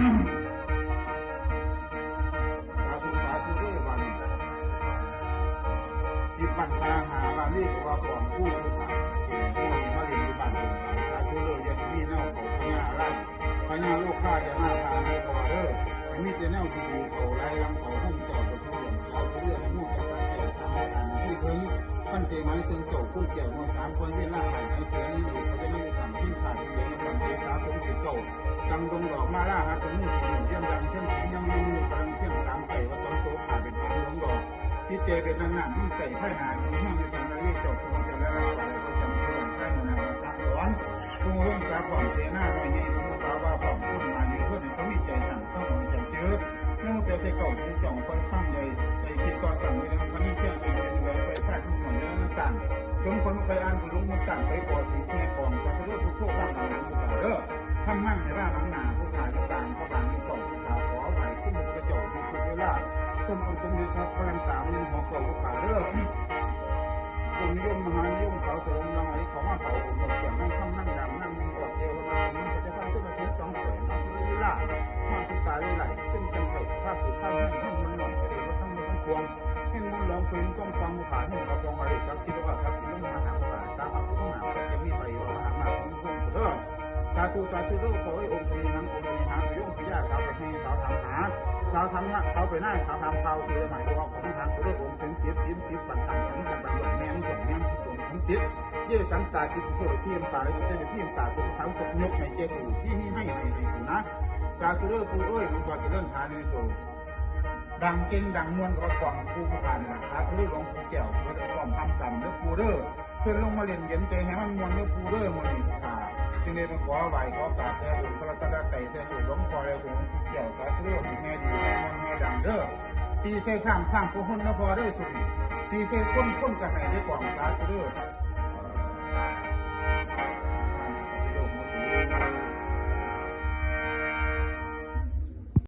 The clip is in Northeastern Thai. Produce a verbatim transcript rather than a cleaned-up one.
สาธุ สาธุเด้อ บาดนี้ สิบพรรษาห้าบาดนี้ ก็ว่าของผู้ผู้ขา ผู้มาเรียนอยู่บ้านผม สาธุเด้อ อย่ามีแนวเขาพญาอะไร พญาโลกาอย่ามาพาเลย ก็ว่าเด้อ ให้มีแต่แนวดีๆ เขาไล่ลำเขาห้องต่อไปทุกเรื่อง สาธุเด้อ ให้หมู่เจ้าสัตว์แก้ว ตามอาการที่เพิ่ง พันเตไม้เซิงเจ้า ผู้แก้ว นวลสาม คอยเวลา หาย หายเสีย นี้ดี เขาจะไม่ได้ทำ ทิ้งขาด ที่เดียว ในคำเทสา ผมสิบเก้า ดังดงดอกมาล่า หาตัวนี้สิเรียนดังเทียนสียังอยู่ กำลังเที่ยงตามไป ว่าต้องโตขาดเป็นทางหลวงดอก ที่เจเป็นนางน้ำมันไก่ไพ่หนา มีแห้งในการละเลียดเจ้า คงจะละลายไป ประจำเดือนใต้หมู่นางสะสอน ลุงลงสา พร้อมเสนา หน่อยใหญ่ สมุทรสา ว่า พร้อม คนมา อยู่เพื่อน เขามีใจ หนัง ต้อง หวัง จังเจือ ยังเปรียบใส่เก่า ถึงจ่อง คอยฟังใหญ่ ใจคิด ต่อตั้ง ไว้ใน คำนี้ เที่ยง เป็น เป็น ใส่ ใส่ ทุกหน่วย และ ต่าง สมคน ไป อ่าน ผู้ ลุง มุด ตั้ง ไป ก่อ สี เพียง กอง สัพพะเลือ ผู้ โคก ร่าง หลัง ผู้ ตา เด้อ ทำมั่ง ให้ ร่าง หลัง หนา ผู้ ขา อยู่ กลาง พระ บาง อยู่ กอง ผู้ ขา ขอ ไหว้ ขึ้น พระเจ้า ผู้ ผู้ เวลา สมองค์ สมเด็จ สัพพะลัง ตาม ยิน หัว กอง ผู้ ขา เด้อ กรมนิยม มหานิยม สาวสลม รังไหล เขา มา เสา ผม บอก เสียง นั่ง คำ นั่ง ดำ นั่ง มี กอด เอว มา สม พระเจ้า ท่าน ขึ้น มา เสียง สอง เสริม มา เวลา มา ทุก ตา เวลา ขึ้น จัง ไข่ ข้า สืบ ข้า แห้ง แห้ง มัน หน่อย กระเด็น มา ทั้ง หมด ทั้ง ปวง เห็น มนต์ ร้อง เพลง ก้อง ฟัง ผู้ ขา เห็น กระปอง อะไร ศักดิ์สิทธิ์ ว่า ศักดิ์สิทธิ์ ลง มา หา ผู้ ขา สา พระ ผู้ หา พระ จะ มี ไป ว่า หา มา ทุก คน เด้อ สาธุ สาธุ เด้อ ขอ ให้ องค์ พระ นาง องค์ พระ นาง ไป ยง พญา สาว ไป ให้ สาว ถาม หา สาว ถาม หา สาว ไป หน้า สาว ถาม ข่าว คือ หมาย ว่า ของ ทาง เด้อ องค์ ถึง เตียบ เตียบ เตียบ ปัน ตัง ของ จัง ปัน หลวง แม่น ของ แม่น ที่ ตรง ของ เตียบ เย่ สันตา จิต ผู้ โพธิ เทียม ตา และ เส้น เทียม ตา ทุก ทั้ง สก ยก ให้ แก่ ผู้ ที่ ให้ ให้ ให้ ให้ นะ สาธุ เด้อ ปู่ เอ้ย หลวง พ่อ เจริญ พา ใน ตัว ดังเก่งดังม่วน ก็ ว่า กอง ผู้ ผู้ ผ่าน นี่ นะ สาธุ เด้อ หลวง ปู่ แก้ว เพื่อ ได้ พร้อม ทำ กรรม เด้อ ปู่ เด้อ เพิ่นลงมาเล่นเย็นใจให้มันม่วนเด้อปู่เด้อ มื้อนี้ค่ะ จึงได้มาขอไหว้ขอกราบแด่องค์พระรัตนตรัย แด่องค์หลวงพ่อ แด่องค์ปู่แก้ว สาธุเด้อ ให้แห่ดี แห่ม่วน แห่ดังเด้อ ตีใส่ซ้ำ ซ้ำก็หุ่นนะพ่อเด้อ สุดนี้ ตีใส่คน คนก็ให้ได้กอง สาธุเด้อ